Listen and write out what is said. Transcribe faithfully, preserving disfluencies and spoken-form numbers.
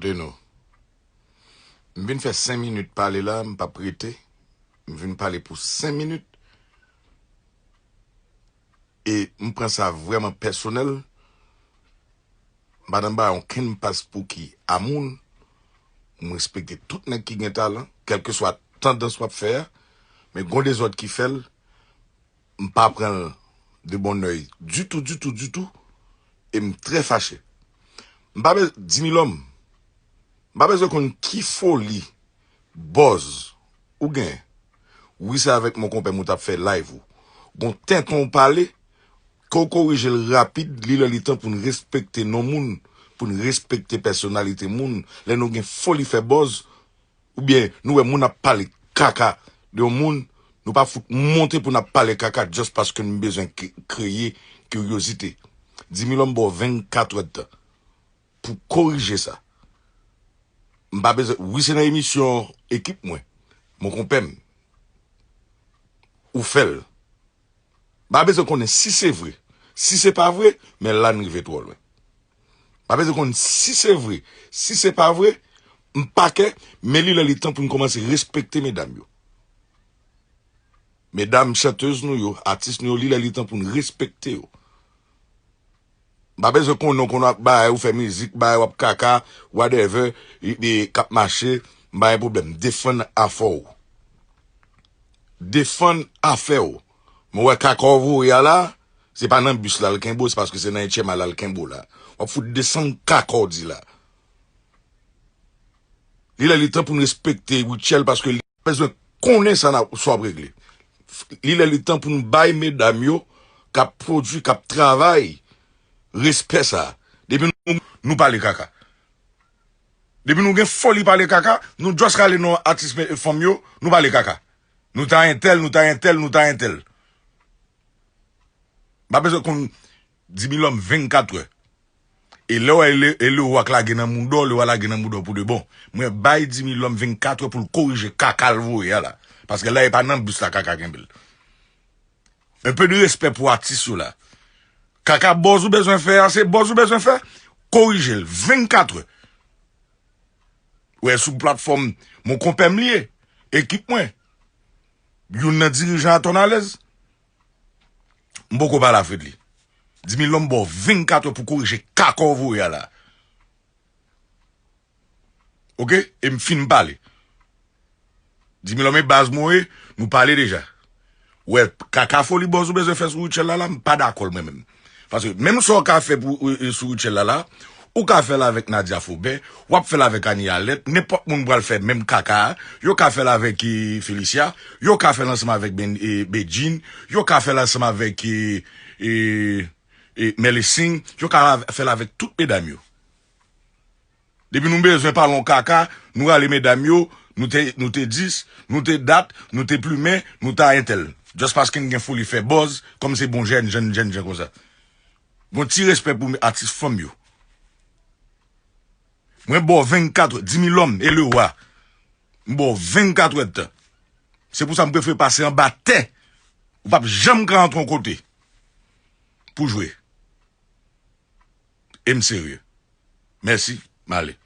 de nou. M vin fè senk minit pale la, m p ap rete. M vin pale pou senk minit. E m pran sa vrèman pèsonèl. M pa nan bay okenn pas pou ki a moun. M respekte tout nèg ki gen talan, kèlkeswa tandans w ap fè a. Men gon dezòd ki fè l, m pa pran l de bon oeil ditou, ditou, ditou. E m trè fache. M pa bezwen, Dimilòm, m pa bezwen konn ki foli, buzz ou gen. Wi, se avèk mon konpè m ou t ap fè live ou. Gon tenten w pale, ke w korije l rapid, li lè li tan pou n respekte non moun, pou n respekte pèsonalite moun. Lè nou gen foli fè buzz, oubyen nou wè moun ap pale kaka de yon moun, nou pa fout monte pou n ap pale kaka just paske n bezwen kre-, kreye kiryozite. Dimilòm ba w vennkat èdtan pou korije sa. M pa bezwen, wi, se nan emisyon ekip mwen, mon konpè m, ou fè l. M pa bezwen konnen si se vre. Si se pa vre, men la n rive twò lwen. M pa bezwen konn si se vre, si se pa vre, m pa kè, men li lè li tan pou n kòmanse respekte medam yo. Medam chantez nou yo, atis nou yo, li lè li tan pou n respekte yo. M pa bezwen konnen w konn w ap bay, ou fè mizik, bay, w ap kaka, whatever, e, e, k ap mache, m pa gen pwoblèm. Defann afè w. Defann afè w. Mwen wè kaka w voye a la, se pa nan bis la l kenbe w, se paske se nan etyèm a la l kenbe w la. W ap fout desann kaka w di la. Li lè li tan pou n respekte Rutshelle paske li bezwen konnen sa n ap, sa w ap regle. Li lè li tan pou n bay medam yo k ap pwodui, k ap travay, respè sa. Depi nou, nou pale kaka. Depi nou gen foli pale kaka, nou just rale non atis me-, fanm yo, nou pale kaka. Nou ta entèl, nou ta entèl, nou ta entèl. M pa bezwen konn Dimilòm vennkat è. E lè w wè le, e le wa k lage nan mouda w, le wa lage nan mouda w pou de bon. Mwen bay Dimilòm vennkat è pou l korije kaka l voye a la. Paske la e pa nan bis la kaka kenbe l. Un peu de respect pou atis yo la. Kaka buzz ou bezwen fè a, se buzz ou bezwen fè, korije l vennkat è. Ou wè sou platfòm mon konpè m li ye, ekip mwen. Youn nan dirijan a Tonalèz. M poko pale a Fredly. Dimilòm ba w vennkat è pou korije kaka w voye a la. Oke? E m fin pale. Dimilòm e baz mwen ye, nou pale deja. Ou wè, kaka foli buzz ou bezwen fè sou Rutshelle la, la, m pa dakò l mwen menm. Paske menm sa w ka fè pou, e, e, sou Rutshelle la, la, ou ka fè l avèk Nadia Faubert, w ap fè l avèk Annie Alerte, nenpòt moun pral fè menm kaka a, yo ka fè l avèk, e, Felicia, yo ka fè l ansanm avèk Ben-, e, Bedjine, yo ka fè l ansanm avèk, e, e, e, Melesing, yo ka fè l avèk tout medam yo. Depi nou bezwen pale yon kaka, nou rale medam yo, nou te, nou te dis, nou te dat, nou te plimen, nou ta entèl. Just paske n gen foli fè buzz, kòm se bon jèn, jèn, jèn, jèn konsa. Gon ti respè pou atis fanm yo. Mwen ba w vennkat è, Dimilòm e le wa. M ba w vennkat è tan. Se pou sa m prefere pase anba tè. Ou p ap janm ka antre yon kote pou jwe. E m serye. Mèsi, m ale.